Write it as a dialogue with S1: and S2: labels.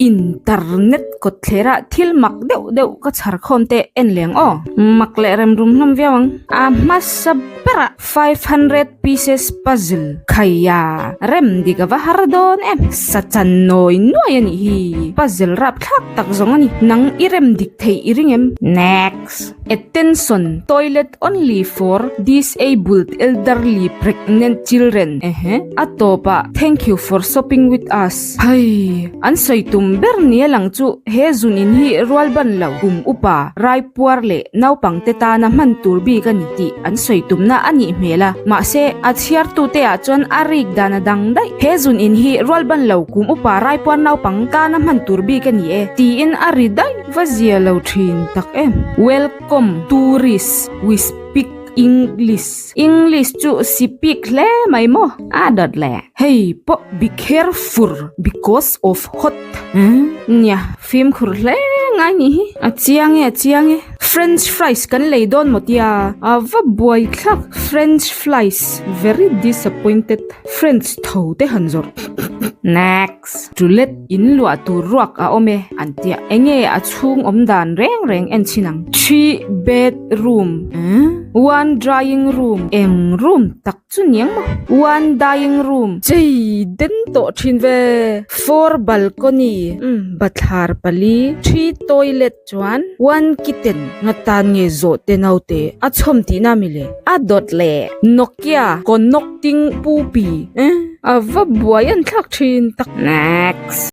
S1: Internet kawtthlerah thil mak deuh deuh ka chhar khawm te en leng aw. Mak leh rem rum hlawm viau ang. A hmasa berah 500 pieces puzzle khaia rem dik a va har dawn em. Sa chan nawi nuai a nih hi. Puzzle rapthlak tak zawng a ni. Nang i rem dik theih i ring em? Next. Attention, toilet only for disabled elderly pregnant children ehe a tawpah thank you for shopping with us hei an sawi tum ber nia lang chu he zun in hi rual ban lo kum upa raipuar leh naupang te tana hman tur bik a ni tih an sawi tumna a nih hmel a mahse a chhiartute ah chuan a rik dan a dang daih he zun in hi rual ban lo kum upa raipuar naupang tana hman tur bik a ni e tiin a ri daih. Va zia lo thin tak em. Welcome tourist we speak English. English chu sipik hle mai maw? A dawt le. Hei pawh be careful because of hot. Nia, fimkhur hle ngai nih hi. A chiang e, a chiang e. French fries kan lei dawn maw tia? A va buai thlak. French flies, very disappointed. French tho te han zawrh. Next. Tulet in luah tur ruak a awm e an tia enge a chhung awm dan reng reng en chhin ang. Three bed room one drying room eng room tak chu niang maw one dying room chei den tawh thin ve four balcony umm bathlar pali three toilet chuan one kitten nga tan nge zawh te naute a chhawm tihna mi le a dawt leh Nokia connecting pupi eh a va buai an thlak thin tak. Next.